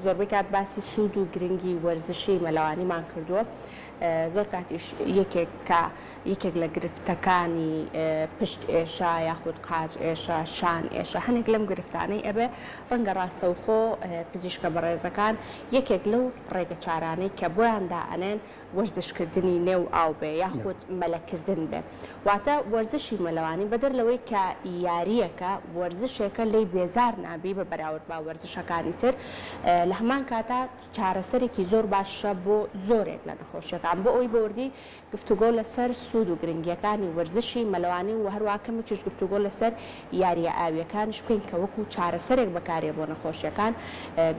زۆربەی کات باسی سوود و گرنگی وەرزشی مەلەوانیمان کردووە زۆر کاتیش یەکێک کە یەکێک لە گرفتەکانی پشت ئێشە یاخود قاچ ئێشە شان ئێشە هەنێک لەم گرفتانەی ئەبێ ڕەنگە ڕاستەوخۆ پزیشکە بەڕێزەکان یەکێک لەو ڕێگە چارانەی کە بۆیان دائەنێن وەرزشکردنی نێو ئاو بێ یاخود مەلەکردن بێ واتە وەرزشی مەلەوانی بەدەر لەوەی کە یارییەکە وەرزشێکە لێی بێزار نابی بە بەراورد بە وەرزشەکانی تر لە هەمان کاتا چارەسەرێکی زۆر باشە بۆ زۆرێک لە نەخۆشیەکان بۆ ئەوەی بە وردی گفتوگۆ لەسەر سوود و گرنگییەکانی وەرزشی مەلەوانی و هەروەها کەمێکیش گفتوگۆ لەسەر یارییە ئاوییەکانیش بکەین کە وەکو چارەسەرێک بەکاریە بۆ نەخۆشییەکان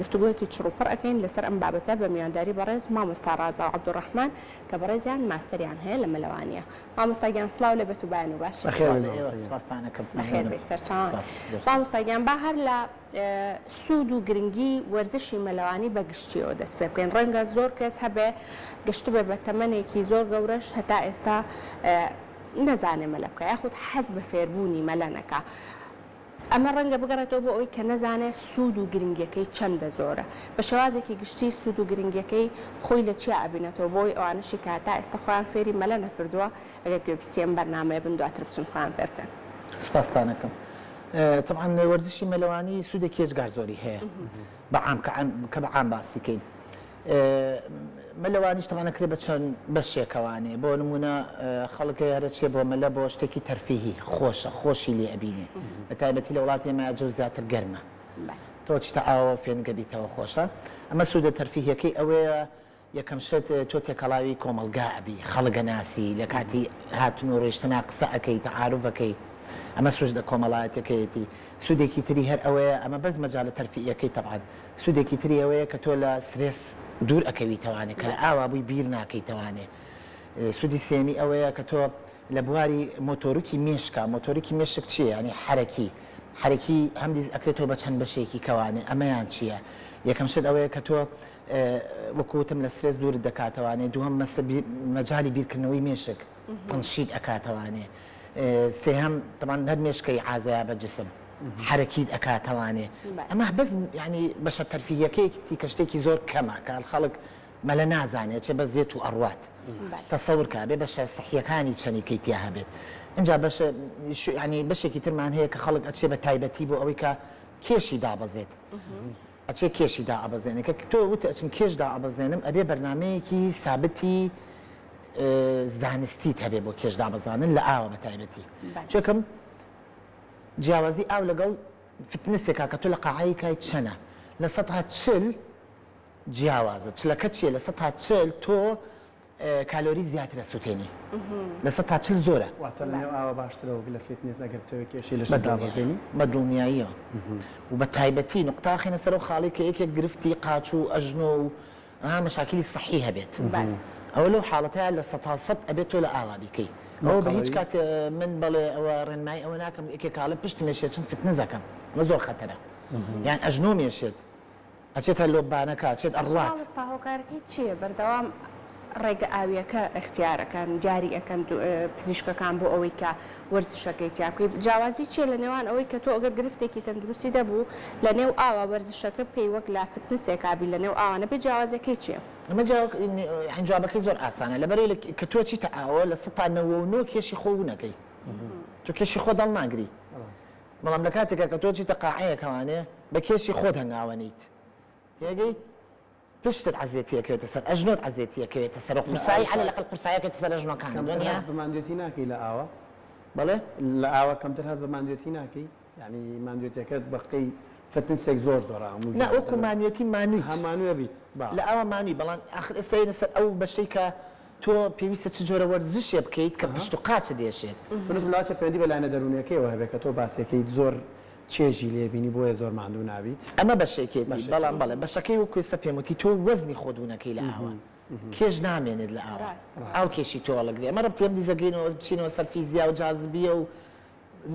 گفتوگۆیەکی چڕوپڕ ئەکەین لەسەر ئەم بابەتە بە میوانداری بەڕێز مامۆستا ڕازاو عەبدولڕەحمان کە بەڕێزیان ماستەریان هەیە لە مەلەوانییە. مامۆستا گیان سڵاو لێ بێت و بایان و باش. بەخێر بێن مامۆستا گیان. سپاستان ئەکەم. بەخێر بێی سەرچاوان. مامۆستا گیان با هەر لە سوود و گرنگی وەرزشی مەلەوانی بە گشتیەوە دەست پێ بکەین، ڕەنگە زۆر کەس هەبێ گەشتبێ بە تەمەنێکی زۆر گەورەش هەتا ئێستا نەزانێ مەلە بکا یاخود حەز بە فێربوونی مەلە نەکا، ئەمە ڕەنگە بگەڕێتەوە بۆ ئەوەی کە نەزانێ سوود و گرنگیەکەی چەندە زۆرە. بە شێوازێکی گشتی سوود و گرنگیەکەی خۆی لە چیا ئەبینێتەوە بۆ ئەوەی ئەوانەشی کە هەتا ئێستا خۆیان فێری مەلە نەکردووە ئەگەر گوێبیستی ئەم بەرنامەیە بن دواتر بچن خۆیان فێر بکەن. سوپاستان ئەکەم. تەبعەن وەرزشی مەلەوانی سوودێکی ئێجگار زۆری هەیە بە عام کە بە عام باسی کەین. مەلەوانیش تەبعەن ئەکرێ بە چەند بەشێکەوانێ بۆ نموونە خەڵک هەیە هەرەچێ بۆ مەلە بۆ شتێکی تەرفیهی خۆشە خۆشی لێ ئەبینێ بە تایبەتی لە وڵاتی ئێمە جەو زیاتر گەرمە تۆ چیتە ئاوەوە فێنکە بیتەوە خۆشە ئەمە سوودە تەرفیهیەکەی ئەوەیە یەکەم شت تۆ تێکەڵاوی کۆمەڵگا ئەبی، خەڵک ئەناسی، لە کاتی هاتن و ڕۆیشتنا قسە ئەکەی، تەعاروف ئەکەی، ئەمە سوودە کۆمەڵایەتیەکەیەتی، سوودێکی تری هەر ئەوەیە، ئەمە بەس مەجالە تەرفیئیەکەی تەبعەن، سوودێکی تری ئەوەیە کە تۆ لە سترێس دوور ئەکەویتەوانێ، کە لە ئاوا بووی بیر ناکەیتەوانێ، سوودی سێیەمی ئەوەیە کە تۆ لە بواری مۆتۆرکی مێشکا، مۆتۆرکی مێشک چییە؟ یانی حەرەکی، حەرەکی هەمدیس ئەکرێتەوە بە چەند بەشێکی کەوانێ، ئەمەیان چییە؟ یەکەم شت ئەوەیە کە تۆ وەکو وتم لە سترێس دوورت دەکاتەوانێ، دووهەم مەسە مەجالی بیرکردنەوەی مێشک تەنشیت ئەکاتەوانێ، سێهەم تەبعەن هەر مێشکەی عازەیا بە جسم حەرەکیت ئەکاتەوانێ، ئەمە بەس یانی بەشە تەرفیهیەکەیەتی کە شتێکی زۆر کەمە کە خەڵک مەلە نازانێ ئەچێ بەس دێت و ئەڕوات تەسەور کە ئەبێ بەشە سحیەکانی چەنیکەی تیا هەبێت ئینجا بەشە یانی بەشێکی ترمان هەیە کە خەڵک ئەچێ بە تایبەتی بۆ ئەوەی کە کێشی دابەزێت. ئەچێ کێشی دائەبەزێنێ کە تۆ وتت ئەچم کێش دائەبەزێنم ئەبێ بەرنامەیەکی سابتی زانستیت هەبێ بۆ کێش دابەزاندن لە ئاوە بە تایبەتی چۆکم جیاوازی ئاو لەگەڵ fitness ێکا کە تۆ لە قاعەیەکای چەنە 40% جیاوازە چلەکە چییە 40% تۆ کالۆری زیاتر ئەسوتێنی 40% زۆرە. واتە لە نێو ئاوە باشترە وەک لە fitness ئەگەر بتەوێت کێشەی لەشت دابەزێنی؟ بە دڵنیاییەوە و بە تایبەتی نوقتە ئەخەینە سەر ئەو خاڵەی کە یەکێک گرفتی قاچ و ئەژنۆ و ها مەشاکیلی سەحی هەبێت ئەوە لەو حاڵەتەیا 100% ئەبێت تۆ لە ئاوا بیکەی ئەوە بە هیچ کات من بەڵێ ئەوە ڕێنمایی ئەوە ناکەم یەکێک ئەڵێ پشتم ئێشێ چم fitness ئەکەم ئەمە زۆر خەتەرە یان ئەژنۆم ئێشێت ئەچێتە لۆببانەکە ئەچێت ئەڕوات. مامۆستا هۆکارەکەی چییە بەردەوام ڕێگە ئاویەکە ئیختیارەکەن دیاری ئەکەن پزیشکەکان بۆ ئەوەی کە وەرزشەکەی تیا بکەی جیاوازی چییە لە نێوان ئەوەی کە تۆ ئەگەر گرفتێکی تەندروستی دەبوو لە نێو ئاوا وەرزشەکە بکەی وەک لە fitness ێکا بی لە نێو ئاوا نەبێ جیاوازیەکەی چییە؟ ئەمە یانی جوابەکەی زۆر ئاسانە لەبەرئەوەی کە تۆ ئەچیتە ئاوە 99% کێشی خۆ ون ئەکەی تۆ کێشی خۆت هەڵناگری بەڵام لە کاتێکا کە تۆ چیتە قاعەیەکەوانێ بە کێشی خۆت هەنگاوەنیت تێگەی پشتت عەزێتی ئەکەوێتە سەر ئەژنۆت عەزێتی ئەکەوێتە سەر و قورسایی عەلە لەقەل قورسایی ئەکەوێتە سەر ئەژنۆکانت کەمتر وەنیە؟ هەست بە ماندوێتی ناکەی لە ئاوە؟ بەڵێ؟ لە ئاوە کەمتر هەست بە ماندوێتی ناکەی؟ یانی ماندوێتیەکەت بە قەی fitness ێک زۆر زۆرە هەموو نا جارێ وەکو دەبێت مانوێتی مانویت ها مانوێ بیت با. لە ئاوە مانوی بەڵام ئاخر ئێستا یەنە سەر ئەو بەشەی کە تۆ پێویستە چ جۆرە وەرزشێ بکەیت کە پشت و قاچت ئێشێت؟ من وتم لەوانەیە پەیوەندی بە لایەنە دەروونیەکەیەوە هەبێت کە تۆ باسیەکەیت زۆر چێژی لێ بینی بۆیە زۆر ماندوو نابیت. ئەمە بەشێکێتی بەڵام بەشێکێتی. بەڵێ بەشەکەی وەکو ئێستا پێم وتی تۆ وەزنی خۆت ونەکەی لە ئاوە کێش نامێنێت لە ئاوە ئاو کێشی تۆ هەڵەگرێ ئەمە ڕەبتی ئەم دیزەگەینەوە بچینەوە سەر فیزیا و جازبیە و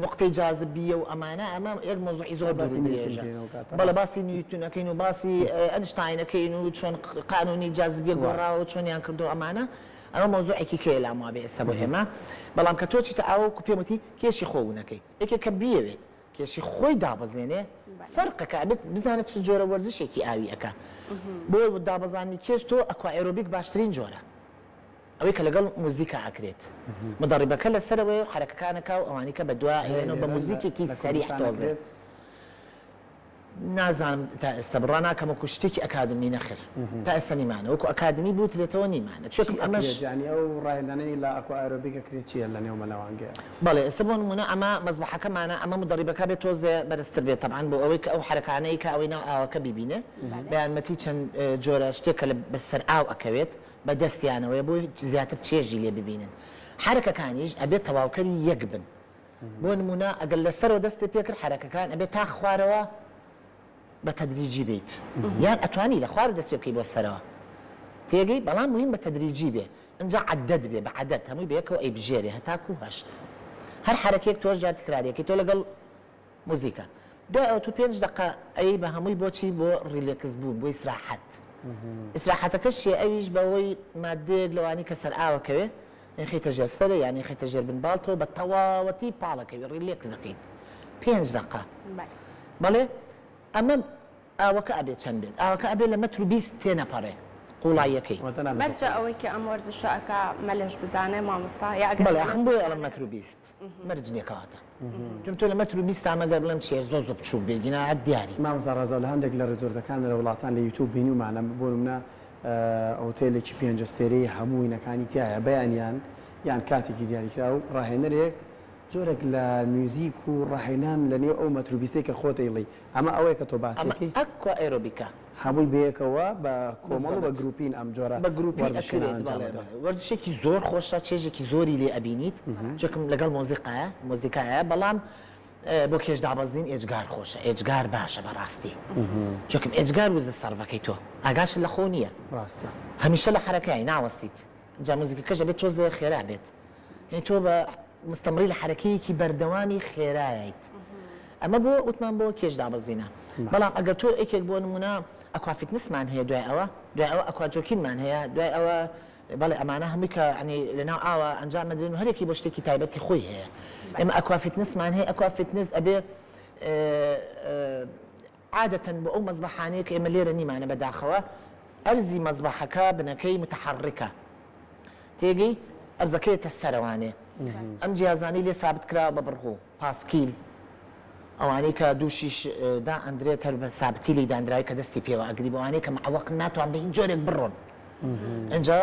نوقتەی جازبیە و ئەمانە ئەمە یەک مەوزوعی زۆر دوور و باسی نیوتن درێژە کەین ئەو کاتە بەڵێ ڕاست. باسی نیوتن ئەکەین و باسی ئەنشتاین ئەکەین و چۆن قانونی جازبیە گۆڕاوە و چۆنیان کردووە ئەمانە ئەمە مەوزوعێکی کەیە لام وابێ ئێستا بۆ ئێمە بەڵام کە تۆ چیتە ئاوە وەکو پێم وتی کێشی خۆ ونەکەی یەکێک کە بیەوێت. کێشی خۆی دابەزێنێ فەرقەکە ئەبێت بزانێت چ جۆرە وەرزشێکی ئاوی ئەکا بۆ دابەزاندنی کێش تۆ ئەکوا ئێرۆبیک باشترین جۆرە ئەوەی کە لەگەڵ موزیکا ئەکرێت مدەڕیبەکە لەسەرەوەیە و حەرەکەکان ئەکا و ئەوانی کە بەدوا ئەیەنەوە بە موزیکێکی سەریع تۆزێ. نازانم تا ئێستا بڕوا ناکەم وەکو شتێکی ئەکادمی نەخێر تا ئێستا نیمانە وەکو ئەکادمی بوترێتەوە نیمانە چی چونکە ئەمەش ئەکرێت یانی ئەو ڕاهێنانەی لە ئەکوا ئایرۆبیک ئەکرێت چیە لە نێو مەلەوانگەیە؟ بەڵێ ئێستا بۆ نمونە ئەمە مەسبەحەکەمانە ئەمە مدەڕیبەکە بێت تۆزێ بەرزتر بێت تەبعەن بۆ ئەوەی کە ئەو حەرەکانەی کە ئەوەی ناو ئاوەکە بیبینێ بە یارمەتی چەند جۆرە شتێک کە لە بەسەر ئاو ئەکەوێت بە دەستیانەوەیە بۆی زیاتر چێژی لێ ببینن حەرەکەکانیش ئەبێت تەواوکەری یەک بن بۆ نموونە ئەگەر لە سەرەوە دەستت پێ کرد حەرەکەکان ئەبێت تا خوارەوە بە تەدریجی بیت یان ئەتوانی لە خوارەوە دەست پێ بکەی بۆ سەرەوە تێگەی بەڵام مهم بە تەدریجی بێ ئینجا عەدەد بێ بە عەدەد هەمووی بەیەکەوە ئەیبژێرێ هەتاکوو هەشت هەر حەرەکەیەک تۆش جار تکراریەکەی تۆ لەگەڵ موزیکە دوای ئەوە تۆ پێنج دەقە ئەیەی بە هەمووی بۆچی بۆ ڕیلێکس بوون بۆ ئیسراحەت ئیسراحەتەکەش چیە ئەویش بەوەی ماددەیەک لەوانی کە سەرئاوە کەوێ ئەیخەیتە ژێر سەرێ یان ئەیخەیتە ژێر بن باڵتەوە بە تەواوەتی پاڵەکەوی ڕیلێکس دەکەیت پێنج دەقە بەڵێ ئەمە ئاوەکە ئەبێ چەند بێت ئاوەکە ئەبێ لە مەتر و 20 تێنەپەڕێ قوڵاییەکەی. مەرجە ئەوەی کە ئەم وەرزشە ئەکا مەلەش بزانێ مامۆستا یا ئەگەر بەڵێ ئەخم بۆیە ئەڵێم مەتر و 20 مەرج نیە کەواتە تۆ لە مەتر و 20 تا مەگەر بڵێم چیە زۆر زۆر بچوک بێ گینا هەر دیاریت. مامۆستا ڕەزا لە هەندێک لە ڕیزۆرتەکان لە وڵاتان لە یوتوب بینیومانە بۆ نمونە هۆتێلێکی پێنج ئەستێرەیی هەموو وینەکانی تیایە بەیانیان یان کاتێکی دیاریکراو ڕاهێنەرێک جۆرێک لە میوزیک و ڕاهێنان لە نێو ئەو مەتر و بیستەی کە خۆت ئەیڵێی ئەمە ئەوەیە کە تۆ ئەمە باسیەکەی؟ ئەکوا ئێرۆبیکە. هەمووی بەیەکەوە بە کۆمەڵ و بە بالضبط. گروپین ئەم جۆرە بە گروپی وەرزشیانە ئەکرێت ئەنجام بەڵێ ئەدرێن. بەڵێ وەرزشێکی زۆر خۆشە چێژێکی زۆری لێ ئەبینیت چونکم لەگەڵ مۆزیقایە مۆزیکایە بەڵام بۆ کێش دابەزین ئێجگار خۆشە ئێجگار باشە بەڕاستی چونکم ئێجگار وزە سەرڤەکەی تۆ ئاگاشت لە خۆ نییە ڕاستە. هەمیشە لە حەرەکای ناوەستیت جا موزیکەکەش ئەبێت تۆزێ خێرا بێت یانی تۆ بە مستەمڕی لە حەرەکەیەکی بەردەوامی خێرایت ئەمە بۆ وتمان بۆ کێش دابەزینە بەڵام ئەگەر تۆ یەکێک بۆ نمونە ئەکوا فیتنسمان هەیە دوای ئەوە دوای ئەوە ئەکوا جۆکینمان هەیە دوای ئەوە بەڵێ ئەمانە هەمووی کە ینی لەناو ئاوە ئەنجام ئەدرێن و هەرێکی بۆ شتێکی تایبەتی خۆی هەیە ئێمە ئەکوا فیتنسمان هەیە ئەکوا فیتنس ئەبێ عادەتەن بۆ ئەو مەزبەحانەیە کە ئێمە لێرە نیمانە بەداخەوە ئەرزی مەزبەحەکە بنەکەی متحرکە تێگەی ئەرزەکەیەتە سەرەوانێ ئەم جیازانەی لێ سابت کراوە بە بڕغو پاسکیل ئەوانەی کە دووشیش دا ئەندرێت هەر بە سابتی لی دانراوی کە دەستی پێوە ئەگری بۆ ئەوانەی کە معوەقن ناتوان بە هیچ جۆرێک بڕۆن ئینجا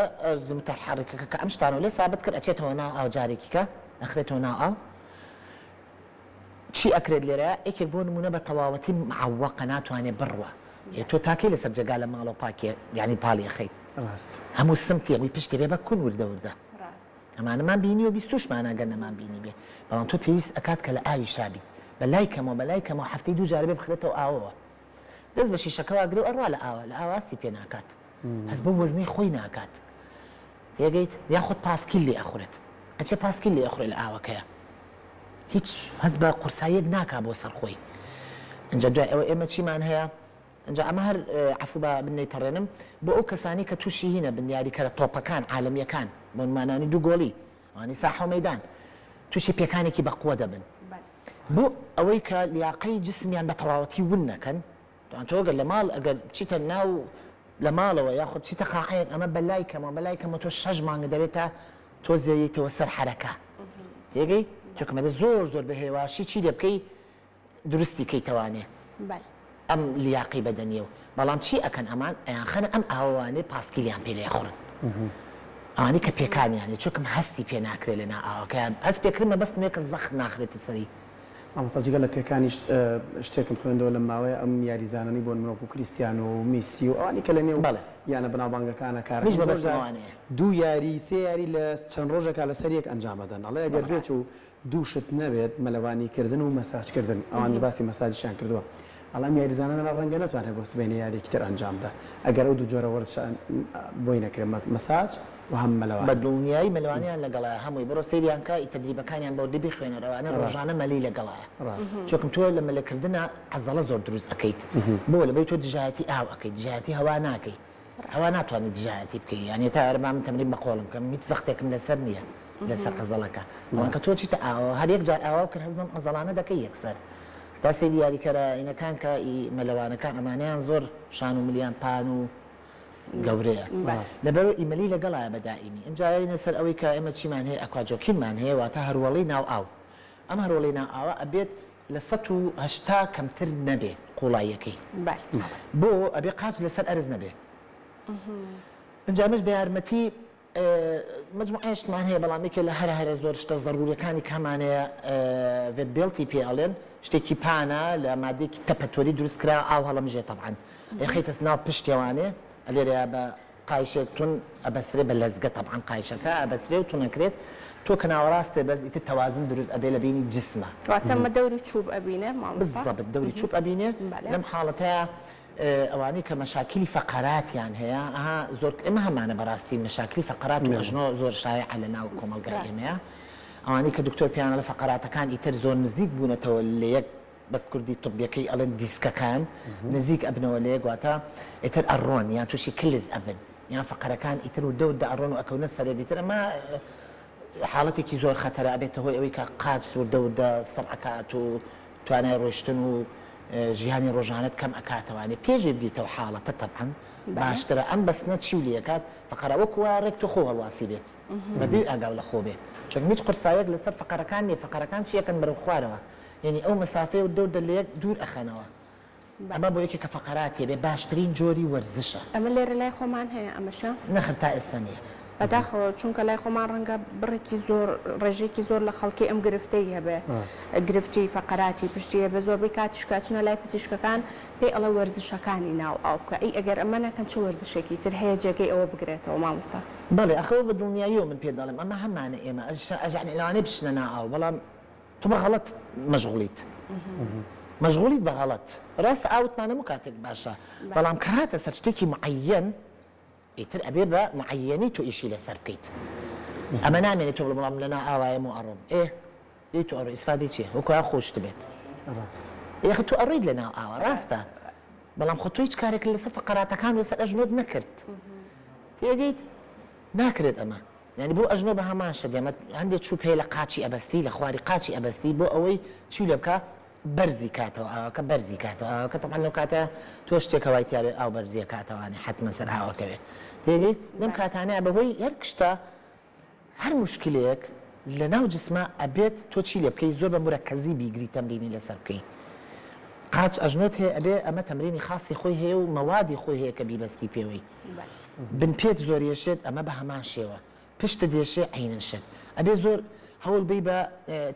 متحرکەکە کە ئەم شتانەو لێ سابت کرد ئەچێتەوە ناو ئاو جارێکی کە ئەخرێتەوە ناو ئاو چی ئەکرێت لێرە یەکێک بۆ نمونە بە تەواوەتی معوەقە ناتوانێت بڕوا ئێ تۆ تاکەی لەسەر جێگا لە ماڵەوە پاکێ یانی پاڵی ئەخەیت ڕاست هەموو سمتی هەمووی پشتی بێ بە کون وردە وردە ئەمانەمان بینیوە بیستوشمانە گەر نەمان بینیبێ بەڵام تۆ پێویست ئەکات کە لە ئاویشا بیت بە لای کەمەوە بە لای کەمەوە هەفتەی دوو جار بێ بخرێتەوە ئاوەوە دەست بە شیشەکەوە ئەگرێ و ئەڕوا لە ئاوە لە ئاوە هەستی پێ ناکات هەست بەو وەزنەی خۆی ناکات تێگەیت یاخود پاسکیل لێ ئەخورێت ئەچێ پاسکیل لێ ئەخورێ لە ئاوەکەیە هیچ هەست بە قورساییەک ناکا بۆ سەر خۆی ئینجا دوای ئەوە ئێمە چیمان هەیە ئینجا ئەمە هەر عەفو با من نەیپەڕێنم بۆ ئەو کەسانەی کە تووشی هینە بن یاریکەرە تۆپەکان عالەمیەکان بۆ نمانانی دوو گۆڵی ئەوانی ساحە و مەیدان تووشی پێکانێکی بەقوە دەبن بۆ ئەوەی کە لیاقەی جسمیان بە تەواوەتی ون نەکەن تۆ گەر لە ماڵ ئەگەر بچیتە ناو لە ماڵەوە یاخود بچیتە قاعەیەک ئەمە بەلای کەمەوە بەلای کەمەوە تۆ شەش مانگ دەوێت تا تۆزێ یەیتەوە سەر حەرەکە تێگەی چونکە مەبێ زۆر زۆر بە هێواشی چی لێ بکەی دروستی کەیتەوانێ ئەم لیاقەی بەدەنیە و بەڵام چی ئەکەن ئەمان ئەیانخەنە ئەم ئاوەوانێ پاسکیلیان پێ لێ ئەخورن ئەوانەی کە پێکانیانێ چونکم هەستی پێ ناکرێ لە نا ئاوەکەیان هەست پێکردن مەبەستم وێ کە زەخت ناخرێتە سەری. مامۆستا جگە لە پێکانیش شتێکم خوێندەوە لەم ماوەیە ئەم یاریزانانەی بۆ نمونە وەکو کریستیانۆ و میسی و ئەوانەی کە لە نێو بەڵێ. یانە بەناوبانگەکانە منیش کارەکەن زۆر مەبەستم جار ئەوانەیە. دوو یاری سێ یاری لە چەند ڕۆژێکا لەسەر یەک ئەنجام ئەدەن ئەڵێ ئەگەر بەڵێ. بێت و دوو شت نەبێت مەلەوانی کردن و مەساج کردن ئەوانیش باسی مەساجیشیان کردووە ئەڵێ ئەم یاریزانانە ڕەنگە نەتوانێت بۆ سبەینێ یاریەکی تر ئەنجام بدا ئەگەر ئەو دوو جۆرە وەرزشە بۆی نەکرێت مەساج و هەم بە مەلەوانی. دڵنیایی مەلەوانیان لەگەڵایە هەمووی بڕۆ سەیریان کە ئی تەدریبەکانیان بەوردی بیخوێنەرەوە ئەوانە ڕاستە. ڕۆژانە مەلەی لەگەڵایە ڕاستە. چۆکم تۆ لە مەلەکردنا عەزەڵە زۆر دروست ئەکەیت بۆ لەبەی تۆ دژایەتی ئاو ئەکەیت دژایەتی هەوا ناکەی هەوا ناتوانی دژایەتی بکەی یانی تا ئێرە با من تەمرین بە قۆڵم بکەم هیچ زەختێکم لەسەر نییە لەسەر عەزەڵەکە بەڵام کە تۆ چیتە ئاوەوە هەر یەک جار ئاوا بکرد هەست بەم عەزەڵانە دەکەی یەکسەر. تا سەیری یاریکەرە ئینەکان کە ئی مەلەوانەکان ئەمانەیان زۆر شان و ملیان پان و گەورەیە لەبەرئەوە ئیمەلی لەگەڵایە بە دائیمی ئینجا یەینە سەر ئەوەی کە ئێمە چیمان هەیە aquajogging مان هەیە واتە هەروەڵی ناو ئاو ئەم هەروەڵی ناو ئاوە ئەبێت لە 180 کەمتر نەبێ قوڵاییەکەی بۆ ئەبێ قاچ لەسەر ئەرز نەبێ ئینجا ئەمەش بە یارمەتی مەجموعەیە شتمان هەیە بەڵام یەکێ لە هەرە هەرە زۆر شتە زەروریەکانی کە هەمان هەیە weight belt ی پێ ئەڵێن شتێکی پانە لە مادەیەکی تەپەتۆری دروست کرا ئاو هەڵەمژێ تەبعەن ئەیخەیتە ناو پشتێوانێ لێرەیا بە قایشێک تون ئەبەسترێ بە لەزگە تەبعەن قایشەکە ئەبەسترێ و تون ئەکرێت تۆ کە ناوەڕاستێ بەس ئیتر تەوازن دروست ئەبێ لە بینی جسمە. واتە مە دەوری چوب ئەبینێ مامۆستا؟ بزەبت دەوری چوب ئەبینێ لەم حاڵەتەیا ئەوانەی کە مەشاکیلی فەقەراتیان هەیە ئەها زۆر ئێمە هەمانە بەڕاستی مەشاکلی فەقەرات و ئەژنۆ زۆر شایعە لە ناو کۆمەڵگای ئێمەیە ئەوانەی کە دکتۆر پێیان ئەڵێ فەقەراتەکان ئیتر زۆر نزیک بوونەتەوە لە یەک بە کوردی طبیەکەی ئەڵێن دیسکەکان نزیک ئەبنەوە لە یەک واتە ئیتر ئەڕۆن یان تووشی کلز ئەبن یان فەقەرەکان ئیتر وردە وردە ئەڕۆن و ئەکەونە سەرێک ئیتر ئەمە حاڵەتێکی زۆر خەتەرە ئەبێتە هۆی ئەوەی کە قاچ وردە وردە سڕ ئەکات و توانای ڕۆیشتن و ژیانی ڕۆژانەت کەم ئەکاتەوانێ پێش ئەوەی بگەیتە ئەو حاڵەتە تەبعەن باشترە ئەم بەستنە چیو لێ ئەکات فەقەرە وەکو وایە ڕێک تۆ خۆو هەڵواسی بێت بەبێ ئاگاو لە خۆ بێ چونکە هیچ قورسایەک لەسەر فەقەرەکان نیە فەقەرەکان چی ئەکەن بەرەو خوارەوە یەنی ئەو مەسافەیە وردە وردە لەیەک دوور ئەخەنەوە ئەمە بۆ یەکێک کە فەقەراتی هەبێ باشترین جۆری وەرزشە. ئەمە لێرە لای خۆمان هەیە ئەمەشە؟ نەخر تا ئێستا نیە. بەداخەوە چونکە لای خۆمان ڕەنگە بڕێکی زۆر ڕێژەیەکی زۆر لە خەڵکی ئەم گرفتەی هەبێ گرفتی فەقەراتی پشتی هەبێ زۆربەی کاتیش کە ئەچنە لای پزیشکەکان پێی ئەڵێ وەرزشەکانی ناو ئاو بکە ئەی ئەگەر ئەمە نەکەن چ وەرزشێکی تر هەیە جێگەی ئەوە بگرێتەوە مامۆستا؟ بەڵێ ئەخە بە دڵنیاییەوە من پێت دەڵێم ئەمە هەمانە ئێمە ئەژانی لەوانەیە بچنە ناو ئاو بەڵام تۆ بە غەڵەت مەشغوڵیت مەشغوڵیت بە غەڵەت ڕاستە ئاوتمان هەموو کاتێک باشە بەڵام کە هاتە سەر شتێکی معەیەن ئیتر ئەبێ بە معەیەنی تۆ ئیشی لەسەر بکەیت ئەمە نامێنێت تۆ بڵێ بەڵام لەنا ئاوایم و ئەڕۆم ئێ دەی تۆ ئەڕۆی ئیسفادەی چیە وەکو وایە خۆشت بێت ڕاست یاخە تۆ ئەڕۆیت لەناو ئاوە ڕاستە بەڵام خۆ تۆ هیچ کارێکت لەسەر فەقەراتەکان لەسەر ئەژنۆت نەکرد تێگەیت ناکرێت ئەمە یانی بۆ ئەژنۆ بە هەمان شت ئێمە هەندێ چوپ هەیە لە قاچی ئەبەستی لە خواری قاچی ئەبەستی بۆ ئەوەی چی لێ بکا بەرزی کاتەوە ئاوەکە بەرزی کاتەوە ئاوەکە تەبعەن لەو کاتە تۆ شتێک هەوای تیاێ ئاو بەرزیە کاتەوانێ حەتمەن سەر ئاوەکەوێ تێگەی لەم کاتانەیە بەهۆی هەر کشتە هەر مشکلەیەک لە ناو جسمە ئەبێت تۆ چی لێ بکەی زۆر بە مورەکەزی بیگری تەمرینی لەسەر بکەی قاچ ئەژنۆت هەیە ئەبێ ئەمە تەمرینی خاصی خۆی هەیە و مەوادی خۆی هەیە کە بیبەستی پێوەی بن پێت زۆر یەشێت ئەمە بە هەمان شێوە پشتت یەشێ عەینەن شت ئەبێ زۆر هەوڵ بەی بە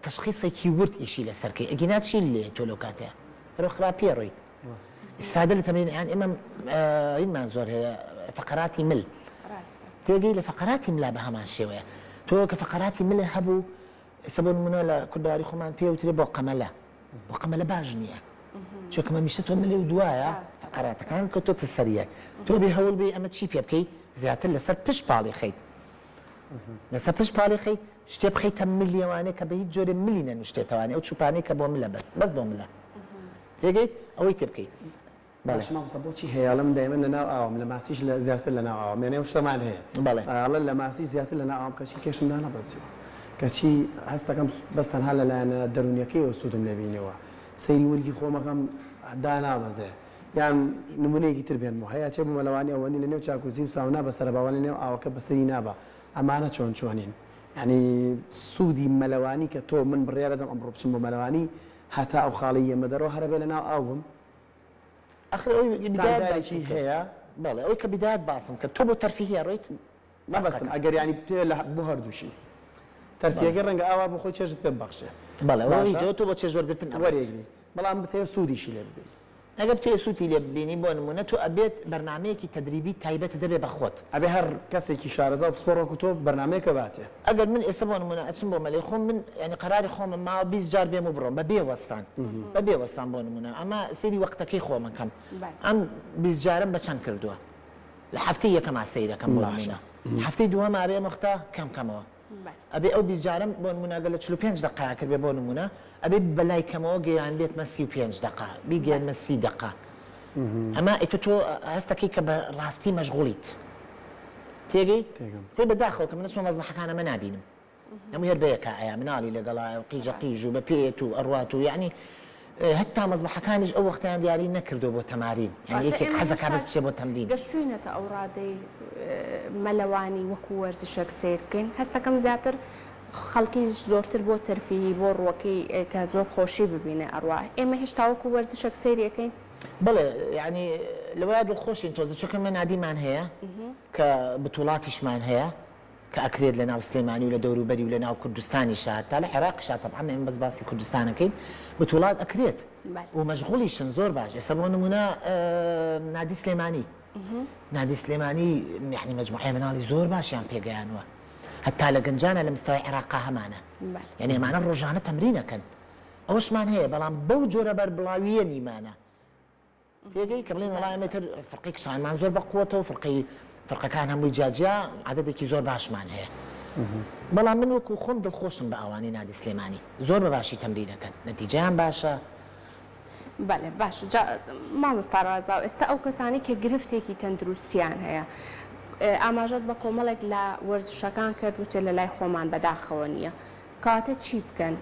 تەشخیسێکی ورد ئیشی لەسەر کەی ئەگینا چی لێیە تۆ لەو کاتەیا بەرەو خراپیە ڕۆیت ئیسفادە لە تەمرین یان ئێمە هینمان زۆر هەیە فەقەراتی مل تێگەی لە فەقەراتی ملا بە هەمان شێوەیە تۆ کە فەقەراتی ملە هەبوو ئێستا بۆ نمونە لە کوردەواری خۆمان پێ وترێ بۆ قەمەلە بۆ قەمەلە باش نییە چونکە مەمیشە تۆ ملێ و دوایە فەقەراتەکان کەوتۆتە سەر یەک تۆ بێ هەوڵ بێ ئەمە چی پێ بکەی زیاتر لەسەر پشت پاڵی خەیت لەسەر پشت پاڵی خەیت شتێ بخەیتە ملیەوانێ کە بە هیچ جۆرێ ملی نەنوشتێتەوانێ ئەو چوپانەی کە بۆ ملە بەس بەس بۆ ملە تێگەیت ئەوەی تێ بکەیت بەڵێ. باشە مامۆستا بۆچی هەیە ئەڵێ من دایمەن لەناو ئاوم لە ماسیش لە زیاتر لەناو ئاوم یانی ئەو شتەمان هەیە بەڵێ. ئەڵێ لە ماسیش زیاتر لەناو ئاوم کەچی کێشم دانەبەزیوە کەچی هەستەکەم بەس تەنها لە لایەنە دەروونیەکەیەوە سوودم لێ بینیوە سەیری ورگی خۆمەکەم دانابەزێ یان نمونەیەکی تر بێنمەوە هەیە چێ بوومە لەوانی ئەوەنی لەنێو جاکوزی و ساونا بەسەرە باوە لەنێو ئاوەکە بەسەری نابا ئەمانە چۆن چۆنین یانی سوودی مەلەوانی کە تۆ من بڕیارەدەم ئەمڕۆ بچم بۆ مەلەوانی هەتا ئەو خاڵەی یەمە دەرەوە هەرەبێ لەناو ئاو بم ئەخر ئەوەی بدایەت باسم ستاندارێکی کرد هەیە؟ بەڵێ ئەوەی کە بدایەت باسم کرد تۆ بۆ تەرفیهی ئەڕۆیت مەبەستم فەرقەکە. ئەگەر یانی بتەوێ لە بۆ هەردووشی بەڵێ. تەرفیەکەی ڕەنگە ئاوا بۆ خۆی چێژت پێ ببەخشێ بەڵێ ئەوە باشە هیچ ئەوە تۆ بۆ چێژ وەرگرتن ئەڕۆیت. وەرێگری بەڵام بتەوێ سوودیشی لێ ببینی. ئەگەر بتەوێ سوودی لێ ببینی بۆ نموونە تۆ ئەبێت بەرنامەیەکی تەدریبی تایبەتت هەبێ بە خۆت. ئەبێ هەر کەسێکی شارەزا و پسپۆڕ وەکو تۆ بەرنامەیەکە باتێ. ئەگەر من ئێستا بۆ نموونە ئەچم بۆ مەلەی خۆم من یانی قەراری خۆمم ماوە 20 جار بێم و بڕۆم بە بێ وەستان بە بێ وەستان بۆ نموونە ئەمە سەیری وەقتەکەی خۆم ئەکەم ئەم 20 جارەم بە چەند کردووە لە هەفتەی یەکەما سەیرەکەم بۆ نموونە هەفتەی دووەما ئەبێ ئەم وەختە کەم کەمەوە ئەبێ ئەو 20 جارەم بۆ نموونە گەر لە 45 دەقەیا کردبێ بۆ نموونە ئەبێ بەلای کەمەوە گەیانبێتمە 35 دەقە بیگەیەنمە 30 دەقە ئەمە ئیتر تۆ هەستەکەی کە بە ڕاستی مەشغوڵیت تێگەی خۆی بەداخەوە کە من ئەچمە مەزبەحەکان ئەمە نابینم هەموو هەر بەیەکا ئەیا مناڵی لەگەڵایە و قیژە قیژ و بە پێیەت و ئەڕوات و یعنی. هەتا مەزبەحەکانیش ئەو وەختەیان دیاری نەکردووە بۆ تەمارین یانی واتە یەکێک ئێمە حەز دەکات هێشتا بەس بچێ بۆ تەمرین. گەشتوینەتە ئەو ڕادەی مەلەوانی وەکو وەرزشێک سەیر بکەین هەستەکەم زیاتر خەڵکی زۆرتر بۆ تەرفیهی بۆ ڕووەکەی کە زۆر خۆشی ببینێ ئەڕوا ئێمە هێشتا وەکو وەرزشێک سەیری ئەکەین؟ بەڵێ یانی لەوەیا دڵخۆشین تۆزێ چونکە ئێمە نادیمان هەیە کە بتوڵاتیشمان هەیە کە ئەکرێت لە ناو سلێمانی و لە دەوروبەری و لە ناو کوردستانیشا هەتا لە عێراقیشا تەبعەن ئێمە بەس باسی کوردستان ئەکەین بتوڵات ئەکرێت و مەشغوڵیشن زۆر باش ئێستا بۆ نمونە نادی سلێمانی نادی سلێمانی یعنی مەجموعەی مناڵی زۆر باشیان پێگەیانوە هەتا لە گەنجانە لە مستەوای عێراقا هەمانە یعنی ئەمانە ڕۆژانە تەمرینەکەن ئەوەشمان هەیە بەڵام بەو جۆرە بەربڵاوییە نیمانە تێگەی کە بڵێن وەڵا ئێمە تر فرقەی کچانمان زۆر بە قوەتە و فرقەی فرقەکان هەمووی جیاجیا عەدەدێکی زۆر باشمان هەیە بەڵام من وەکو خۆم دڵخۆشم بە ئەوانەی نادی سلێمانی زۆر بە باشی تەمرینەکەن نەتیجەیان باشە. بەلێ باش جا مامۆستا ڕازاو ئێستا ئەو کەسانەی کە گرفتێکی تەندروستیان هەیە ئاماژەت بە کۆمەڵێک لە وەرزشەکان کرد وتێ لە لای خۆمان بەداخەوە نییە کەواتە چی بکەن؟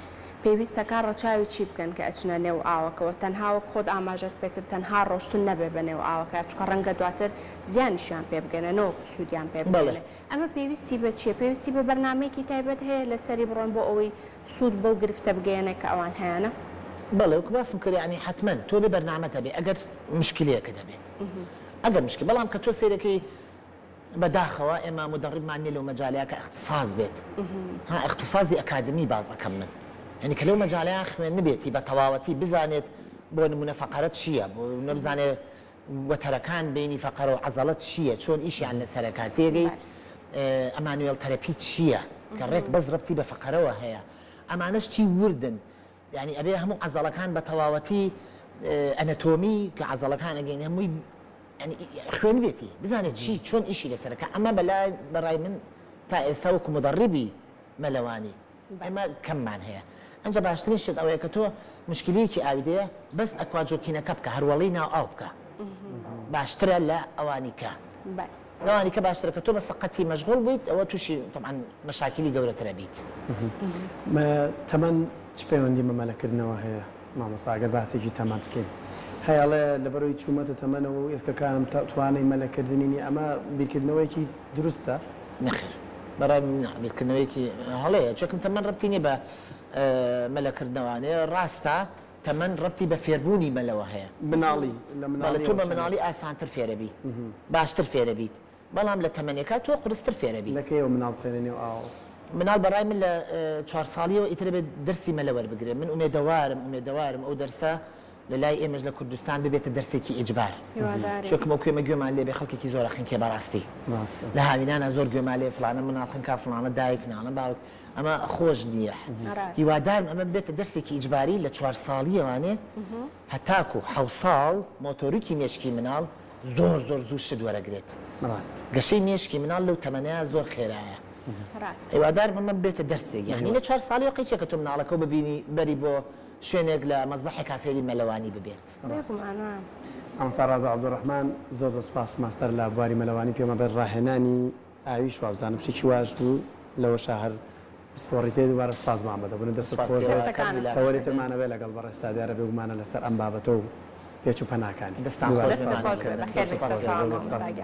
پێویستە کا ڕەچاوی چی بکەن کە ئەچنە نێو ئاوەکەوە؟ تەنها وەک خۆت ئاماژەت پێکرد تەنها ڕۆشتن نەبێ بە نێو ئاوەکە چونکە ڕەنگە دواتر زیانیشیان پێ بگەنێ نەوەکو سوودیان پێ بەڵێ. بگەنێ. ئەمە پێویستی بە چیە؟ پێویستی بە بەرنامەیەکی تایبەت هەیە لەسەری بڕۆن بۆ ئەوەی سوود بەو گرفتە بگەیەنێ کە ئەوان هەیانە؟ بەڵێ وەکو باسم کرد یانی حەتمەن تۆ بێ بەرنامەت هەبێ ئەگەر مشکلەیەکت هەبێت ئەگەر مشکل بەڵام کە تۆ سەیرەکەی بە داخەوە ئێمە مودەڕیبمان نیە لەو مەجالەیا کە ئیختیساس بێت ها ئیختیساسی ئەکادمی باس ئەکەم من یانی کە لەو مەجالەیا خوێندبێتی بە تەواوەتی بزانێت بۆ نمونە فەقەرە چییە بۆ نمونە بزانێ وەتەرەکان بینی فەقەرە و عەزەڵە چییە چۆن ئیشیان لەسەرەکا تێگەی ئەمانوێڵ تەرەپی چییە کە ڕێک بەس ڕەبتی بە فەقەرەوە هەیە ئەمانە شتی وردن یانی ئەبێ هەموو عەزەڵەکان بە تەواوەتی ئەنەتۆمی کە عەزەڵەکان ئەگەین هەمووی یانی خوێندبێتی بزانێت چی چۆن ئیشی لەسەرەکە ئەمە بەلای بەڕای من تا ئێستا وەکو مدەڕیبی مەلەوانی ئێمە کەممان هەیە ئەنجا باشترین شت ئەوەیە کە تۆ مشکلەیەکی ئاوی دێ بەس ئەکوا جۆکینەکە بکە هەروەڵی ناو ئاو بکە باشترە لە ئەوانی کە لەوانی کە باشترە کە تۆ بە سەقەتی مەشغوڵ بوویت ئەوە تووشی تەبعەن مەشاکیلی گەورەتر ئەبیت. تەمەن چ پەیوەندی بە مەلەکردنەوە هەیە مامۆستا ئەگەر باسێکی تەمەن بکەین هەیە ئەڵێ لەبەرئەوەی چوومەتە تەمەنەوە و ئێسکەکانم توانای مەلەکردنی نیە ئەمە بیرکردنەوەیەکی دروستە؟ نەخێر بەڕای من نا بیرکردنەوەیەکی هەڵەیە چونکم تەمەن ڕەبتی نیە بە مەلەکردنەوانێ ڕاستە تەمەن ڕەبتی بە فێربوونی مەلەوە هەیە. مناڵی، لە بەڵێ تۆ مناڵیەوە بە چەند؟ مناڵی ئاسانتر فێرەبی، باشتر فێرەبیت، بەڵام لە تەمەنێکا تۆ قورستر فێرەبیت. لە کەیەوە مناڵ بخەینە نێو ئاوەوە؟ مناڵ بە ڕای من لە چوار ساڵیەوە ئیتر ئەبێت دەرسی مەلە وەربگرێ، من ئومێدەوارم ئومێدەوارم ئەو دەرسە لە لای ئێمەش لە کوردستان ببێتە دەرسێکی ئیجبار. هیوادارین. چونکە وەکو ئێمە گوێمان لێ بێ خەڵکێکی زۆر ئەخنکێ بەڕاستی. ڕاستە. لە هاوینانا زۆر گوێمان لێ فڵانە مناڵ خنکا فڵانە دایک فڵانە باوک. ئەمە خۆش نییە. هیوادارم ئەمە ببێتە دەرسێکی ئیجباری لە چوار ساڵیەوانێ هەتاکو حەو ساڵ مۆتۆریکی مێشکی مناڵ زۆر زۆر زوو شت وەرەگرێت. ڕاست. گەشەی مێشکی مناڵ لەو تەمەنەیا زۆر خێرایە. هیوادارم ئەمە ببێتە دەرسێک یانی لە چوار ساڵیەوە قەیچێکە تۆ مناڵەکەو ببینی بەری بۆ شوێنێک لە مەزبەحێکا فێری مەلەوانی ببێت. ڕاست. مامۆستا ڕازا عەبدولڕەحمان زۆر زۆر سوپاس ماستەر لە بواری مەلەوانی پێمان بێت ڕاهێنانی ئاویش وابزانم شتێکی واش بوو لەوەشا هەر پسپۆڕی تێ دووبارە سوپاس بۆ ئامادەبوونت دەستت سوپاس خۆش بێت دەستەکانت خۆش تەوەری بێت. ترمان ئەبێ لەگەڵ بەڕێزتا دیارە بێگومانە لەسەر ئەم بابەتە و پێچ و پەناکانی دەستان دووبارە خۆش دەستت سوپاس خۆش بۆ بێ بێ بەخێر دەستت بێی خۆش بێت سەرچاوە زۆر زۆر مامۆستا سوپاس. گیان.